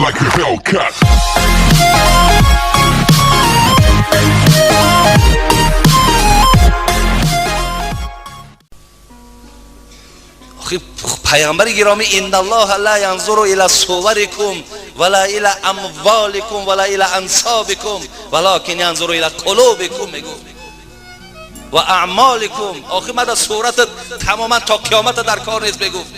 Like a Hellcat. Пайғамбари гиромӣ: инналлоҳа ла янзуру ила суварикум вала ила амволикум вала ила ансобикум валокин янзуру ила қулубикум, мегуфт, ва аъмоликум. Охи, мада суратат тамоман то қиёмата дар кор нест, мегуфт.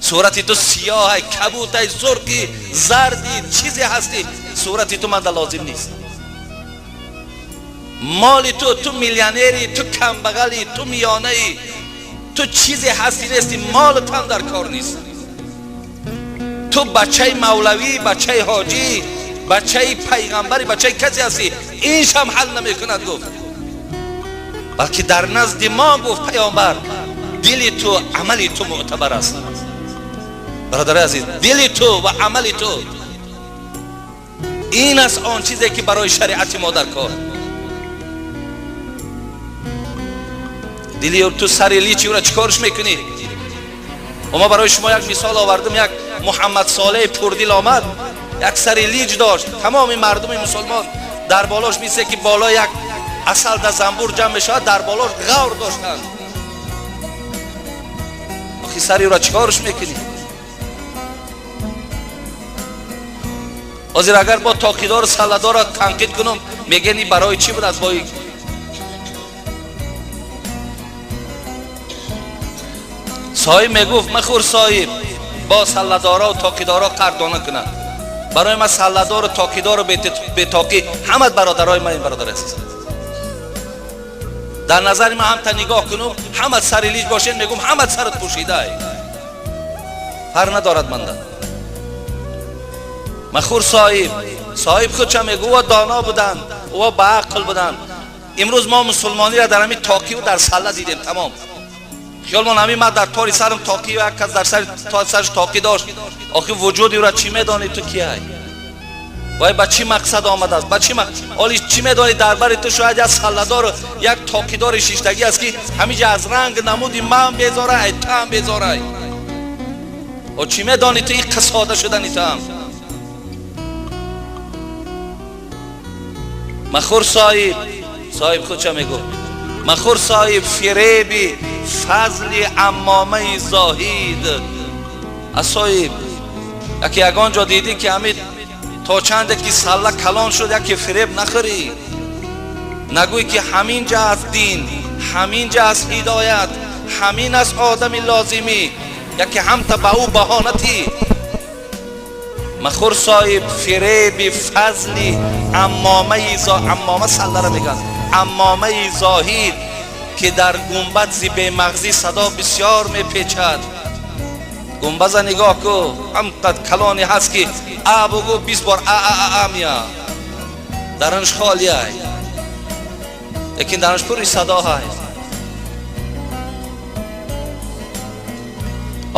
Сурати ту сиёҳай, кабутай, зурқи, зарди, чизе ҳастӣ, сурати ту манда лозим нест. Моли ту, ту миллионери, ту камбағали, ту миёнаи, ту чизе ҳастӣ нести, молат ҳам дар кор нест. Ту бачаи мавлавӣ, бачаи ҳоҷӣ, бачаи пайғамбари, бачаи касе ҳастӣ, иншам ҳал намекунад, гуфт, балки дар назди мо, гуфт паёмбар, дили ту, амали ту мӯътабар аст. Бародари азиз, дили ту ва амали ту ин аст он чизе, ки барои шариати мо дар кор. Дили ту сари личи ӯра чӣ корш мекунӣ? Ма барои шумо як мисол овардам. Як Муҳаммад Солеҳи пурдил омад, як сари лиҷ дошт. Тамоми мардуми мусулмон дар болош, мисле ки боло як асал да занбур ҷамъ мешавад, дар болош ғавр доштанд. Охи, сари ӯра чӣ корш мекунӣ? Ҳозир агар бо тоқидору салладорро танқид кунам, мегӯянд, барои чӣ буд аз бои соҳиб. Мегуфт: махӯр, соҳиб, бо салладоро тоқидоро қардона кунад. Барои ман салладору тоқидору бетоқӣ ҳамат бародарои ман. Бародар азиз, дар назари ман ҳамта нигоҳ кунум, ҳамат сари лиҷ бошед, мегум, ҳамат сарат пӯшидаай, фарқ надорад манда. Махӯр, соҳиб. Соҳиб худша мегӯ, ӯ доно буданд, ӯ ба ақл буданд. Имрӯз мо мусулмониро дар ҳамин тоқиву дар салла дидем. Тамом хиёлмон ҳамин. Ман дар тори сарам тоқӣ, як кас дар сари сараш тоқӣ дошт. Охи, вуҷуди ӯра чӣ медонӣ, ту кияй? Вай ба чӣ мақсад омадааст? Ба чӣ оли чӣ медонӣ? Дар бари ту шояд як салладору як тоқидори шиштагӣ аст, ки ҳамиҷа аз ранг намуди ман безорай, ту ҳам безорай. О, чӣ медонӣ ту ин қисода шудани ту ҳам? Махӯр, соҳиб. Соҳиб худша мегуфт: махӯр, соҳиб, фиреби фазли аммомаи зоҳид. Аз соҳиб яке ягон ҷо дидӣ, ки ҳамин то чанде ки салла калон шуд, яке фиреб нахӯрӣ, нагӯй, ки ҳамин ҷа аст дин, ҳамин ҷа аст ҳидоят, ҳамин аст одами лозимӣ, яке ҳамта ба ӯ баҳонатӣ. Махӯр, соҳиб, фиреби фазли аммомаи. Аммома саллара мегӯянд. Аммомаи зоҳид, ки дар гумбад зи бемағзӣ садо бисёр мепечад. Гумбаза нигоҳ ку, ҳамқад калоне ҳаст, ки а бугӯ, 20 бор а а а а мия, даранш холиай, лекин даранш пури садо ҳай.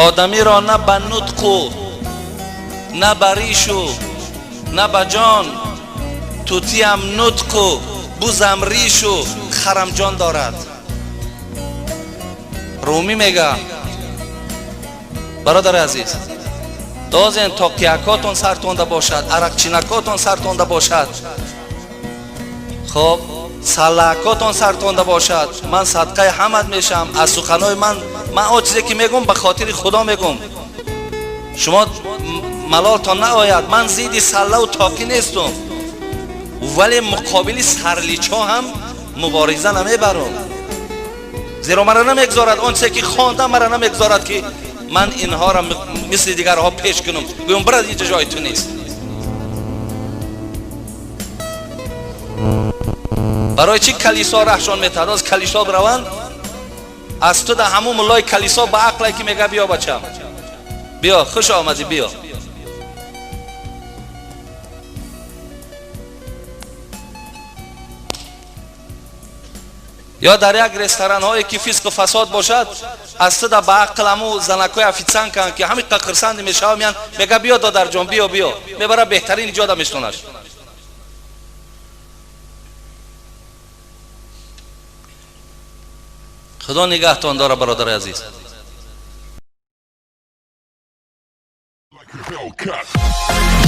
Одамиро на ба нутқу, на ба ришу, на ба ҷон. Тутиам нутқу, бузам ришу, харам ҷон дорад, Румӣ мега. Бародари азиз, дозен тоқиякотон сартонда бошад, арақчинакотон сартонда бошад, хоб, саллаакотон сартонда бошад, ман садқаи ҳамат мешавам. Аз суханои ман, ман он чизе ки мегӯм, ба хотири Худо мегӯм, шумо малолтон наояд. Ман зидди саллаву тоқӣ нестум, вале муқобили сарличҳо ҳам мубориза намебарам, зеро мара намегзорад он чизе ки хондам, мара намегзорад, ки ман инҳоро мисли дигарҳо пеш кунам, гӯям: брат, инҷа ҷои ту нест. Барои чӣ калисо раҳшон метаҳад? Оз калисо бираванд, аз ту да ҳамун муллои калисо ба ақле, ки мега: биё, бачам, биё, хуш омадӣ, биё. Ё дар як ресторанҳое, ки фисқу фасод бошад, аз ту да ба ақл ҳаму занакҳои офитсиантканд, ки ҳамин қақирсанди мешава, меян, мега: биё, додарҷон, биё, биё, мебара, беҳтарин ҷода мешонаш. Худо нигаҳтон дора, бародари азиз. Like a Hellcat.